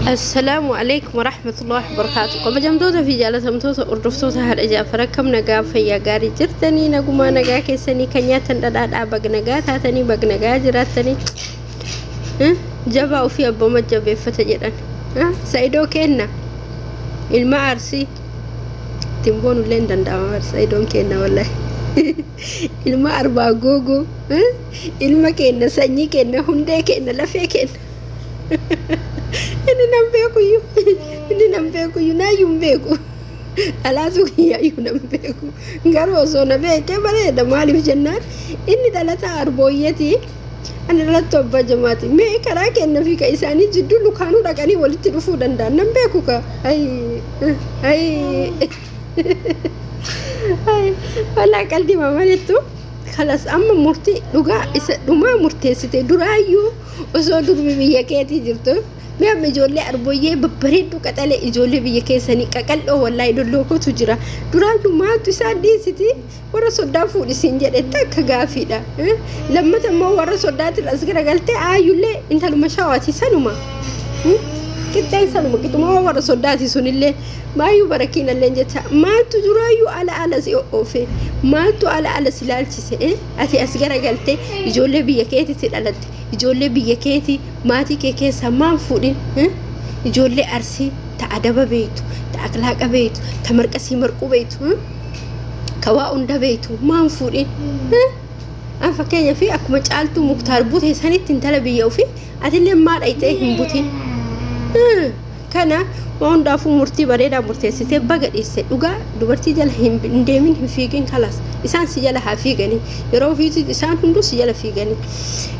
Assalaamu alaikum warahmatullahi wabarakatuh. Kabajamtoota fi jaalatamtoota hordoftoota haadha Jaafar, akkam nagaa, fayyaa gaarii jirtanii? Nagumaa, nagaa keessanii? Kan nyaatan dhadhaadhaa, bagnagaa taatanii, bagnagaa jiraattanii. Jabaa ofii abbama jabeeffata jedhan. Sa'idoo kenna ilma Arsii ittiin boonullee hin danda'ama. Sa'idoon kenna, wallahi ilma Arbaa Googoo, ilma kenna, sanyii kenna, hundee kenna, lafee kenna. Inni nan beekuyyuu, inni nan beekuyyuu, naayyuu hin beeku, dhalaatu kiyyaayyuu nan beeku. Garuu osoo na beekee bareeda. Maaliif jennaan, inni dhalataa Arbooyyeeti, ani dhalattu Abbaa Jamaati. Mee karaa kenna fi ka isaanii jidduu lukaanuu dhaqanii walitti dhufuu danda'an, nan beeku ka. Ayi, walaa qalbii mamalettu. Kalas, amma murtii dhugaa isa dhumaa murteessite. Duraayyuu osoo durbi biyya keetii jirtu, mee amma ijoollee Arbooyyee babbareedduu, qaxalee, ijoollee biyya keessanii qaqal'oo, wallaahi dollookotu jira. Duraayyuu maaltu isaan dhiisiti warra soddaa fuudhisiin jedhe? Takka gaafiidha. Lammata immoo warra soddaatiin as garagaltee, aayyullee intaluma Shawaati, sanuma qixxeen, sanuma qixxuma warra soddaati sunillee maayyuu barakiinallee jecha. Maaltu duraayyuu ala ala si oofe? Maaltu ala ala si laalchise? Ati as garagaltee ijoollee biyya keetitti dhalatte, ijoollee biyya keetii maatii kee keessaa maan fuudhin? Ijoollee Arsii ta adaba beeytu, ta akhlaaqa beeytu, ta marqasii marquu beeytu, ka waa hunda beeytu maan fuudhin? An fakkeenya fi akkuma Caaltuu Muktaar bute sanitti intala biyya ofii atillee maa dhayxee hin butin? Kana waan hundaafuu murtii bareedaa murteessitee, baga dhiisse. Dhugaa dubartii jala hin deemin, hin fiigin. Kalas, isaan si jala haa fiiganii, yeroo ofiitti isaan hunduu si jala fiiganii.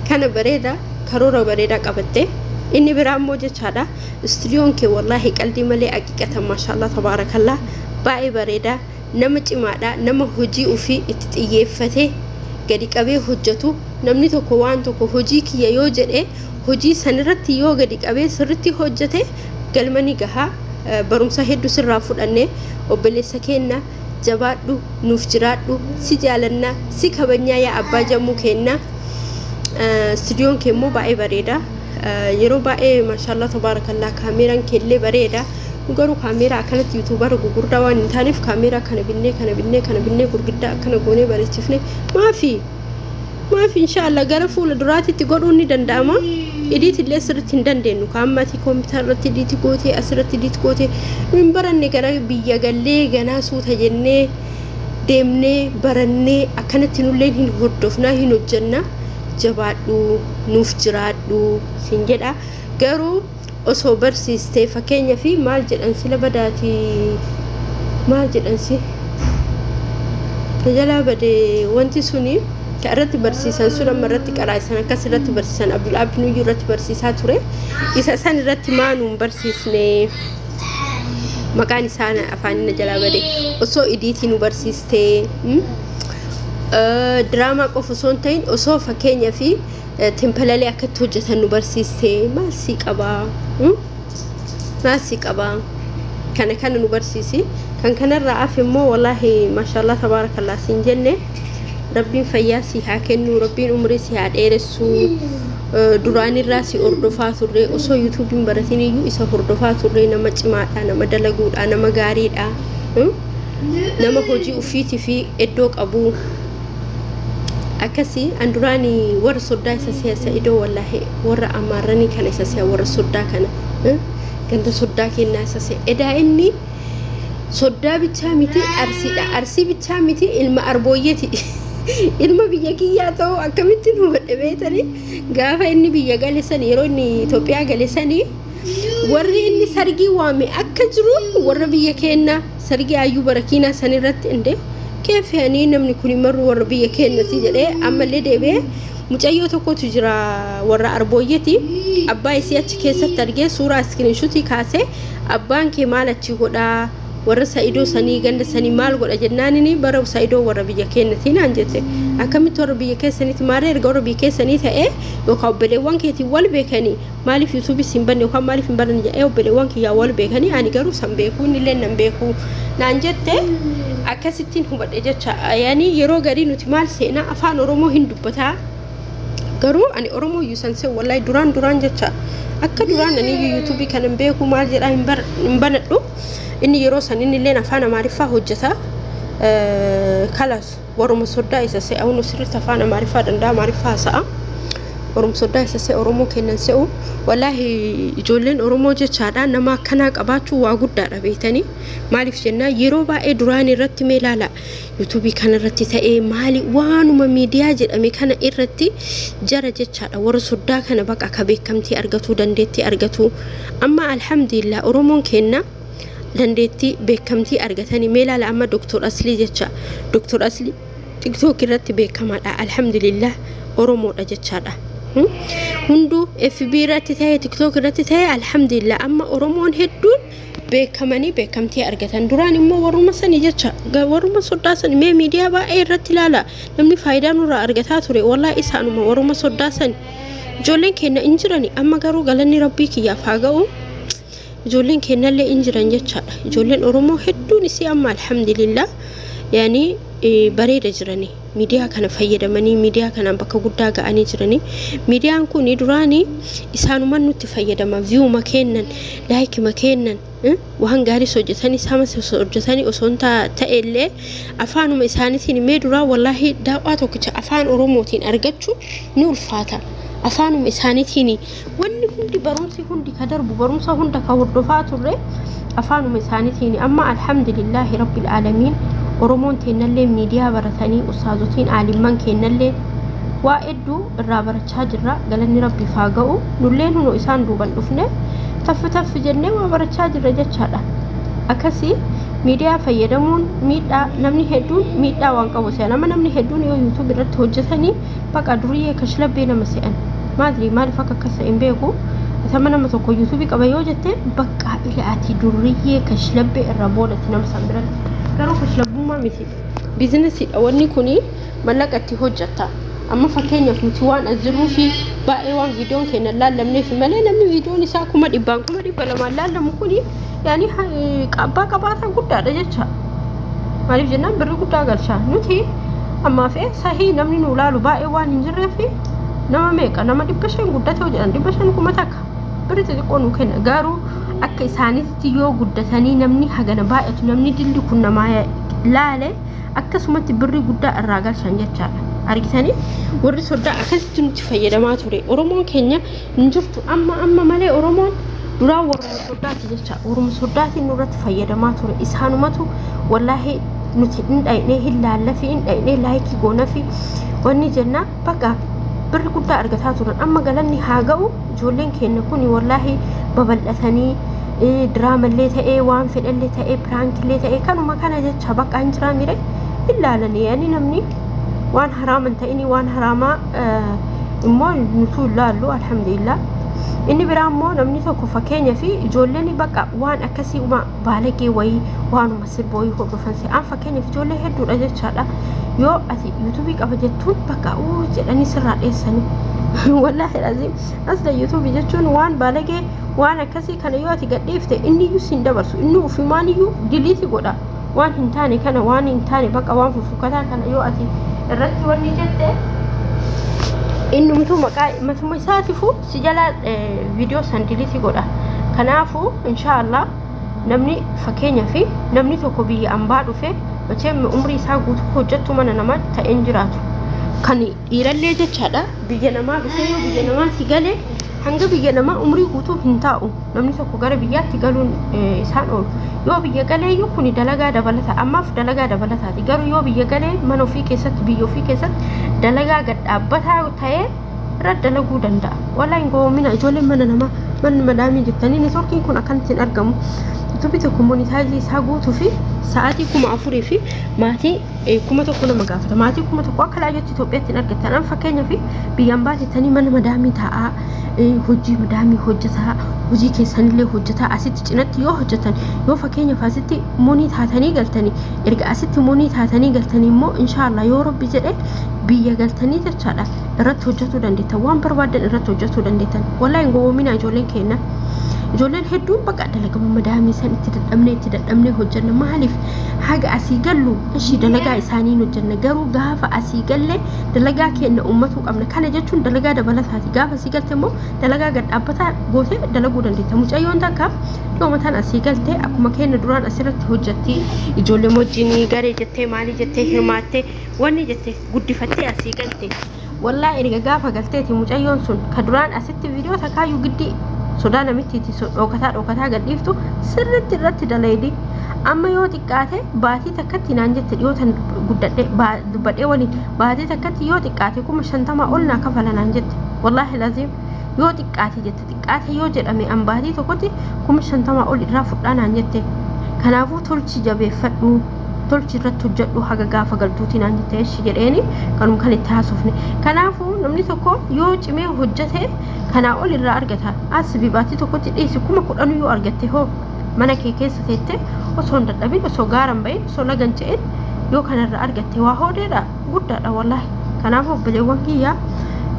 Kana bareeda, karoora bareedaa qabatte. Inni biraa immoo jechaadha, istuudiyoon kee wallaahi qalbii malee haqiiqatan, maashaallah, tabaarakallaa, baay'ee bareeda. Nama cimaadha, nama hojii ofii itti xiyyeeffatee gadi qabee hojjetu. Namni tokko waan tokko hojii kiyya yoo jedhe, hojii sanirratti yoo gadi qabee sirritti hojjete, galma ni gahaa. Barumsa hedduu sirraa fudhanne. Obboleessa keenna, jabaadhu, nuuf jiraadhu, si jaalannaa, si kabajnaa, yaa abbaa jammuu keenna. Istuudiyoon kee immoo baay'ee bareeda. Yeroo baay'ee, maashaallah, tabaarakallaa, kaameeraan keellee bareeda. Garuu kaameeraa akkanatti YouTuber gurguddaa waan hin taaneef, kaameeraa kana binnee, kana binnee, kana binnee, gurguddaa akkana goonee bareechifne maafi maafi? Inshaallah gara fuula duraatitti godhuun ni danda'ama. Edit illee sirriitti hin dandeenyu. Kaammati koompitara irratti edit gootee, asirratti edit gootee, nu hin baranne. Gara biyya gallee ganaa suuta jennee deemnee barannee akkanatti nullee hin hordofnaa, hin hojjannaa. Jabaadhu, nuuf jiraadhu siin jedha. Garuu osoo barsiistee, fakkeenya fi maal jedhan sila badaati, maal jedhan si jalaa bade, wanti suni ka irratti barsiisan sun amma irratti qaraa'isan, akkas irratti barsiisan, Abdul Abdinuyyuu irratti barsiisaa ture. Isa san irratti maa nuun barsiisne? Maqaan isaa afaan inni jalaa bade. Osoo edit nu barsiistee, diraamaa qofa osoo hin ta'in, osoo fakkeenya fi template akkatti hojjetan nu barsiistee, maal sii qabaa? Maal sii qabaa? Kana kana nu barsiisi. Kan kanarraa hafe immoo wallaahi maashaallah, tabaarakallaa siin jenne. Rabbiin fayyaa si haa kennu, Rabbiin umrii si haa dheeressu. Duraanirraa si hordofaa turre, osoo YouTubeiin baratin iyyuu isa hordofaa turre. Nama cimaadha, nama dalaguudha, nama gaariidha, nama hojii ufiitii fi iddoo qabu akkasii. An duraani warra soddaa isa si'a Sa'idoo, wallaahi warra Amaarranii kana isa si'a, warra soddaa kana, ganda soddaa kennaa isa si'a. Edaa inni soddaa bichaa miti, Arsiidha. Arsii bichaa miti, ilma Arbooyyeeti. Ilma biyya kiyyaa ta'uu akkamittiin hubadhe beektanii? Gaafa inni biyya gale sani, yeroo inni Itoophiyaa gale sani, warri inni sargii waame akka jiru warra biyya keenyaa, sargii Ayyuu Barakiinaa sanirratti inde keeffeanii, namni kun marru warra biyya keenyati jedhee. Ammallee deebi'ee mucayyoo tokkotu jira, warra Arbooyyeeti. Abbaa isii achi keessatti argee, suuraa screenshot kaasee, "Abbaan kee maal achi godhaa? Warra Sa'idoo sanii, ganda sanii maal godha?" jennaanini, "Bara Sa'idoo warra biyya keenyati" naan jette. "Akkamitti warra biyya keessaniiti? Maarree erga warra biyya keessanii ta'ee yookaan obboleewwan keetiin wal beekanii, maaliif YouTubeis hin banne yookaan maaliif hin banne?" jedhee. "Obboleewwan kiyyaa wal beekanii, ani garuu san beekuu, inni illee nan beekuu" naan jette. Akkasittiin hubadhe jecha. Yaani yeroo garii nuti maal seenaa afaan Oromoo hin dubbataa. Garuu ani Oromoo iyyuu san se'u wallahi duraan jecha akka duraan ani iyyuu yuutuubii kan hin beeku maal jedhaa hin banadhu. Inni yeroo san inni illeen afaan Amaariffaa hojjeta. Kalas waruma soddaa isa se'a hunu sirriitti afaan Amaariffaa danda'a, Amaariffaa haasa'a. Waruma soddaa isa se'a, Oromoo kennan se'u. Wallaahi ijoolleen Oromoo jechaadha nama akkanaa qabaachuu waa guddaadha beektanii. Maaliif jennaan yeroo baay'ee duraan irratti mee ilaala yuutuubii kana irratti ta'ee maali waanuma miidiyaa jedhame kana irratti jara jechaadha warra soddaa kana baqa akka beekamtii argatuu dandeettii argatu. Amma alhamdulillah Oromoon kenna dandeettii beekamtii argatanii mee ilaala amma Doktor Aslii jecha Doktor Aslii TikTok irratti beekamaadha, alhamdulillah Oromoodha jechaadha. Hunduu FB irratti ta'e TikTok irratti ta'e alhamdulillah amma Oromoon hedduun beekamanii beekamtii argatan. Duraan immoo warruma sani jecha warruma soddaa sani mee miidiyaa baay'ee irratti ilaala namni faayidaa nurraa argataa ture wallaahi isaanuma warruma soddaa sani. Ijoolleen keenya hin jirani amma garuu galanni rabbii kiyyaaf haa ga'u. Ijoolleen keenyallee hin jiran jechaadha. Ijoolleen Oromoo hedduun isii amma alhamdulillah yaani bareeda jirani. Miidiyaa kana fayyadamanii miidiyaa kanaan bakka guddaa ga'anii jirani. Miidiyaan kun duraanii isaanuman nutti fayyadama. Viyuuma kennan, laayikima kennan, waan gaariis hojjetanii samas hojjetanii osoo hin ta'ellee afaanuma isaaniitiin mee duraa wallaahi daawwaa tokkicha afaan Oromootiin argachuu ni ulfaata. Afaanuma isaaniitiin wanni hundi barumsi hundi ka darbu barumsa hunda ka hordofaa turre afaanuma isaaniitiin amma alhamdulillahi rabbil aalamiin Oromoon teennallee miidiyaa baratanii ustaazotiin aalimman keennallee waa hedduu irraa barachaa jirra, galanni rabbiif haa ga'u. Nulleen hunoo isaan duuban dhufne taffi taffi jennee waa barachaa jirra jechaadha. Akkasii miidiyaa fayyadamuun miidhaa namni hedduun miidhaa waan qabu se'an. Amma namni hedduun yoo yuutuub irratti hojjetanii baqa duriyyee kashlabbee nama se'an. Maadri maaliif akka akkas ta'e hin beeku. Atama nama tokko yuutuubii qaba yoo jette bakka ila ati duriyyee kashlabbee irra boodatti nama san biratti. Garuu kashlabbummaa miti. Biizinasiidha wanni kuni mallaqa itti hojjetta. Amma fakkeenyaaf nuti waan as jirruu fi baay'ee waan viidiyoon keenya laallamneef malee namni viidiyoon isaa 100,000 200,000 laallamu kuni yaani abbaa qabaataa guddaadha jecha. Maaliif jennaan birrii guddaa galcha. Nuti ammaa fi sahii namni nu laalu baay'ee waan hin jirreef nama meeqa nama 500 guddate jedhan 500 1000 birrii xixiqqoo nu kenna. Garuu akka isaanitti yoo guddatanii namni hagana baay'atu namni dilli kun namaa laale akkasumatti birrii guddaa irraa galchan jechaadha. Argitanii warri soddaa akkasitti nuti fayyadamaa ture. Oromoon keenya hin jirtu amma amma malee Oromoon duraan warruma soddaati jecha warruma soddaatiin nurratti fayyadamaa ture. Isaanumatu wallaahi nuti hin dhayinee hin laallafi hin dhayinee laayikii goonafi wanni jenna bakka birri guddaa argataa turan. Amma galanni haa ga'u ijoolleen keenya kun wallaahi babal'atanii diraamallee ta'ee waan fedhallee ta'ee piraankillee ta'ee kanuma kana jecha bakka hin jiraa mire hin laalanii yaani namni waan haraama hin ta'ini waan haraamaa immoo nutu hin laallu alhamdulillah. Inni biraa immoo namni tokko fakkeenya fi ijoolleen bakka waan akkasii baalagee wayii waanuma sirba wayii hordofan se'an fakkeenyaaf ijoollee hedduudha jechaadha. Yoo ati yuutuubii qaba jettuun bakka uu jedhanii sirraa dheessanii. Wallaahi laziim asla yuutuubii jechuun waan baalagee waan akkasii kana yoo ati gadhiifte inni iyyuu sin dabarsu inni ofumaan iyyuu diliiti godha. Waan hin taane kana waan hin taane bakka waan fufukkataa kana yoo ati irratti wanni jette innumtuu maqaa matuma isaatiifuu si jala viidiyoo san diliiti godha. Kanaafuu inshaallah namni fakkeenyaa fi namni tokko biyya ambaa dhufe macheem umrii isaa guutuu hojjettu mana namaa ta'een jiraatu. Kan dhiirallee jechaadha biyya namaa dhufee yoo biyya namaa si galee hanga biyya namaa umrii guutuu hin taa'u. Namni tokko gara biyyaatti galuun isaan oolu. Yoo biyya galeeyyuu kuni dalagaa dabalata ammaaf dalagaa dabalataati. Garuu yoo biyya galee mana ofii keessatti biyya ofii keessatti dalagaa gad dhaabbataa ta'ee irra dalaguu danda'a. Wallaahi hin gowwoomina ijoolleen mana namaa manni madaamii jettanii neetworkiin kun akkanatti hin argamu. Yuutuubii tokko monitaayizii isaa guutuu fi sa'aatii 4000 fi maatii 1000 nama gaafata. Maatii 1000 akka laayyotti Itoophiyaatti hin argattan. An fakkeenyaaf biyyaan baatettanii mana madaamii taa'aa hojii madaamii hojjetaa hojii keessanillee hojjetaa asitti cinatti yoo hojjetan yoo fakkeenyaaf asitti monii taatanii galtanii erga asitti monii taatanii galtanii immoo inshaallah yoo rabbi jedhe biyya galtanii jechaadha irratti hojjetuu dandeettan waan barbaadan irratti hojjetuu dandeettan. Wallaahi hin gowwoomina ijoolleen keenya. Ijoolleen hedduun bakka dalagama madaamii san itti dadhabnee hojjanna. Maaliif haga asii gallu ishii dalagaa isaaniin hojjanna, garuu gaafa asii galle dalagaa keenya uummatuu qabna. Kana jechuun dalagaa dabalataati. Gaafa asii galte immoo dalagaa gad dhaabbataa gootee dalaguu dandeetta. Mucayyoon takka dhiyoo mataan asii galte akkuma keenya duraan asirratti hojjatti, ijoollee wajjin garee jettee maalii jettee hirmaattee wanni jettee guddifattee asii galte. Wallaa erga gaafa galteeti mucayyoon sun ka duraan asitti viidiyoo takkaayyuu giddii sodaa namittiiti dhokataa gadhiiftu sirriitti irratti dalaydi. Amma yoo xiqqaate baatii takkatti naan jette, dhiyoo tan guddadhee dubbadhee waliin, baatii takkatti yoo xiqqaate 50,000 ol naa kafala naan jette. Wallaahi laziim yoo xiqqaate jette, xiqqaate yoo jedhame an baatii tokkotti 50,000 ol irraa fudhaa naan jette. Kanaafuu tolchi jabeeffadhu, tolchi irratti hojjedhu haga gaafa galtuuti naan jette. Eshi jedheeni kanuma kan itti haasofne. Kanaafuu namni tokko yoo cimee hojjete kanaa ol irraa argata. As baatii tokkotti dhiisi 10,000 yoo argatte hoo, mana kee keessa teette osoo hin dadhabin, osoo gaara hin bahin, osoo laga hin ce'in yoo kanarra argatte waa hoodeedha guddaadha wallaahi. Kanaafuu obboleewwan kiyyaa,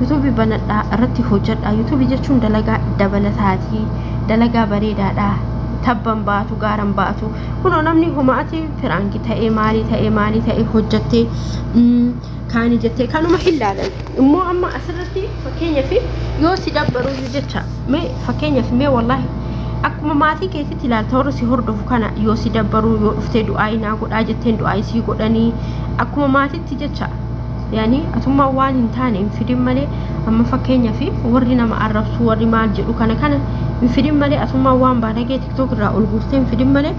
yuutuubii banadhaa, irratti hojjedhaa. Yuutuubii jechuun dalagaa dabalataatii, dalagaa bareedaadha. Tabban baatu, gaaran baatu, kunoo namni homaati prank ta'ee maalii ta'ee maalii ta'ee hojjattee kaani jettee kanuma hin laalan. Immoo amma asirratti fakkeenyaaf yoo si dabbaruyyuu jecha, mee fakkeenyaaf mee wallaahi akkuma maatii keetitti ilaalta warra si hordofu kana. Yoo si dabbaruu yoo dhuftee du'aa naa godhaa jetteen du'aa sii godhanii akkuma maatitti jecha. Yaani atummaa waan hin taane hin fidin malee, amma fakkeenyaaf warri nama arrabsu, warri maal jedhu kana hin fidin malee, atummaa waan baadagee TikTok irraa ol guurtee hin fidin malee,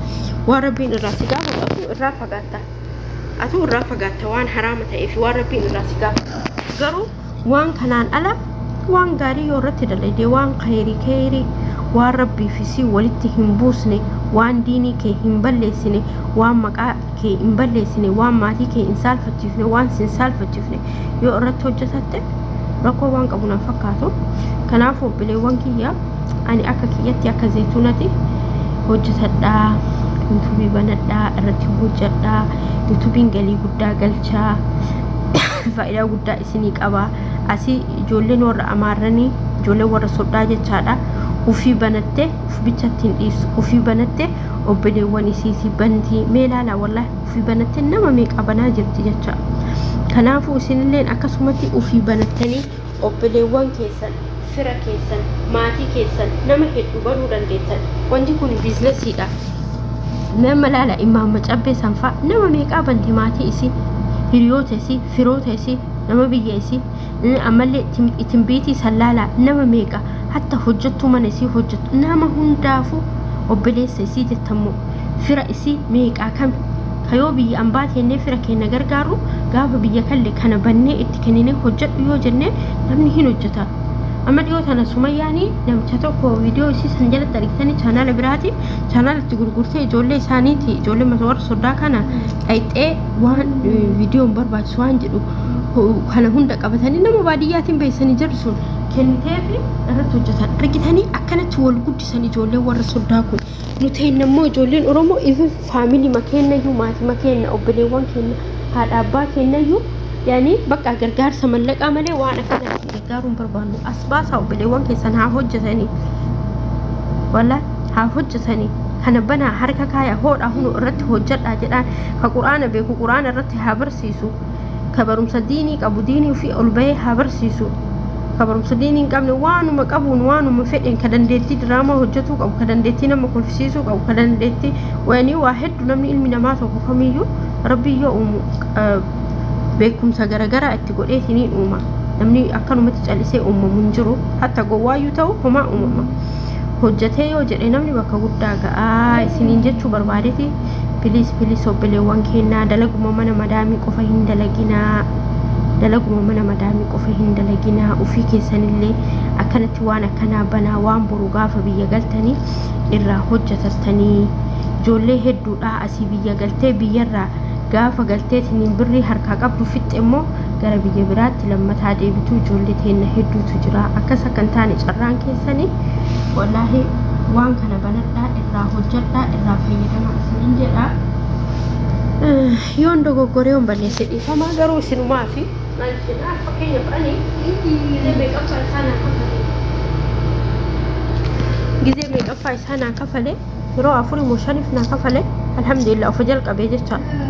waan rabbiin irraa si gaafatu atuu irraa fagaatta. Atuu irraa fagaatta waan haraama ta'eef, waan rabbiin irraa si gaafatu. Garuu waan kanaan ala waan gaarii yoo irratti dalagde, waan khayrii, waan rabbii fi si walitti hin buusne, waan diinii kee hin balleessine, waan maqaa kee hin balleessine, waan maatii kee hin saalfachiifne, waan si hin saalfachiifne yoo irratti hojjetatte rakkoo waan qabu nan fakkaatu. Kanaaf obboleewwan kiyya, ani akka kiyyatti, akka zayituunati hojjetadhaa, yuutuubii banadhaa, irratti hojjedhaa. Yuutuubiin galii guddaa galchaa, faayidaa guddaa isinii qaba. Asii ijoolleen warra amaarranii, ijoolleen warra soddaa jechaadha, ufii banatte uf bichatti hin dhiistu, ufii banatte obboleewwan isiisii bantii. Mee ilaalaa, wallaahi ufii banatte nama meeqa banaa jirti jecha. Kanaafuu isinilleen akkasumatti ufii banattanii obboleewwan keessan, fira keessan, maatii keessan, nama hedduu banuu dandeettan. Wanti kun biizinasiidha. Nama laala, imaamma cabbee sanfaa nama meeqaa banti, maatii isii, hiriyoota isii, firoota isii, nama biyya isii. Ammallee timbiitii sallaalaa nama meeqa, hatta hojjettuu mana isii hojjettu, nama hundaafuu obboleessa isii jettammoo fira isii meeqaa kami kayoo biyya ambaa teennee fira keenya gargaaru, gaafa biyya kalle kana bannee itti kenninee hojjedhu yoo jennee namni hin hojjeta. Amma dhiyoo tana Sumayyaanii namicha tokko viidiyoo isii san jalatti argitanii, chaanaala biraati chaanaala itti gurgurtee ijoollee isaaniiti, ijoollee mata warra soddaa kana dhayxee waan viidiyoon barbaachisu waan jedhu kana hunda qabatanii nama baadiyyaatiin beeksisanii jirru sun kenniteefi irratti hojjetan argitanii. Akkanatti wal guddisan ijoolleen warra soddaa kun. Nuti immoo ijoolleen Oromoo even faamilii makeennayyuu, maatii makeenna, obboleewwan keenya, haadha abbaa keenyayyuu, yaani bakka gargaarsa mallaqaa malee waan akkanatti gargaaruun barbaannu. As baasaa, obboleewwan keessan haa hojjetanii, wallaahi haa hojjetanii. Kana banaa, harka kaaya, hoodhaa, hunu irratti hojjedhaa jedhaan. Ka quraana beeku quraana irratti haa barsiisu, ka barumsa diinii qabu diinii ofii ol bahee haa barsiisu, ka barumsa diinii hin qabne waanuma qabuun, waanuma fedhen, ka dandeettii diraamaa hojjetuu qabu, ka dandeettii nama kolfisiisuu qabu, ka dandeettii wanii waa hedduu. Namni ilmi namaa tokko kamiyyuu rabbii yoo uumu beekumsa garagaraa itti godheetiniin uuma. Namni akkanumatti callisee uumamu hin jiru. Hatta gowwaayyuu ta'u homaa uumama. Hojjetee yoo jedhe namni bakka guddaa ga'aa isiniin jechuu barbaadeeti. Please, please, obboleewwan keenyaa, dalaguma mana madaamii qofa hin dalaginaa, dalaguma mana madaamii qofa hin dalaginaa. Ofii keessanillee akkanatti waan akkanaa banaa, waan boru gaafa biyya galtanii irraa hojjetattanii. Ijoollee hedduudha asii biyya galtee, biyyarraa gaafa galtee isiniin birrii harkaa qabdu fixxe immoo gara biyya biraatti lammataa deebitu. Ijoollee teenna hedduutu jira akkas akka hin taane carraan keessanii. Wallaahi waan kana banadhaa, irraa hojjedhaa, irraa fayyadamaa isiniin jedha. Yoon dogoggoree yoon balleesse dhiifamaa, garuu isinumaa fi maal jedhaa, fakkeenyaaf ani gisee meeqaffaa isaanaa kaffale. Gizee meeqaffaa isaa naa kafale? Yeroo 4 moo 5f naa kafale. Alhamdulillah, ofa jalqabee jechaadha.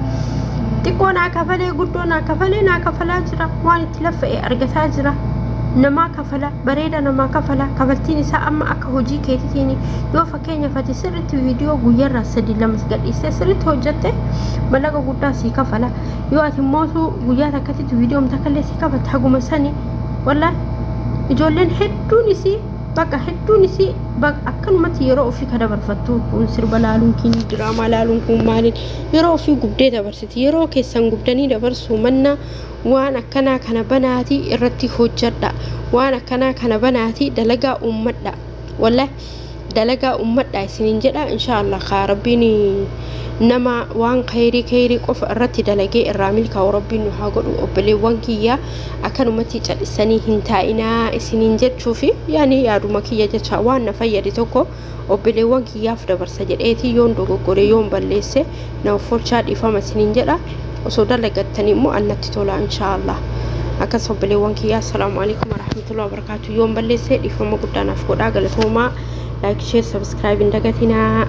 Xiqqoo naa kafalee, guddoo naa kafalee, naa kafalaa jira. Waan itti laffa'e argataa jira. Namaa kafala, bareeda namaa kafala. Kafaltiin isaa amma akka hojii keetiitiin, yoo fakkeenyaaf ati sirriitti viidiyoo guyyaarraa 3 2 gadhiistee sirriitti hojjette, mallaqa guddaa sii kafala. Yoo ati mootu guyyaa takkatti viidiyoo takkallee sii kafalta haguma sani. Wallaahi ijoolleen hedduun isii bakka hedduun isii bakka akkanumatti yeroo ofii ka dabarfattu kun sirba laaluun kun, diraamaa laaluun kun, maaliin yeroo ofii gubdee dabarsiti. Yeroo keessan gubdanii dabarsuu manna waan akkanaa kana banaatii irratti hojjedha. Waan akkanaa kana banaatii dalagaa uummadha. Wallahi dalagaa uummadha isiniin jedha. Inshaallah kaa Rabbiin nama waan khayrii khayrii qofa irratti dalagee irraa milkaa'u Rabbiin nu haa godhu. Obboleewwan kiyya, akkanumatti callisanii hin taa'inaa isiniin jechuufi, yaani yaaduma kiyya jecha, waan na fayyade tokko obboleewwan kiyyaaf dabarsa jedheeti. Yoon dogoggore, yoon balleesse, na offolchaa, dhiifama isiniin jedha. Osoo dalagattanii immoo annatti tola, inshaallah. Akkas obboleewwan kiyyaa, assalaamu alaikum warahmatullahi wabarakaatu. Yoon balleesse dhiifama guddaa naaf godhaa. Galatoomaa. Like, share, subscribe hin dagatinaa.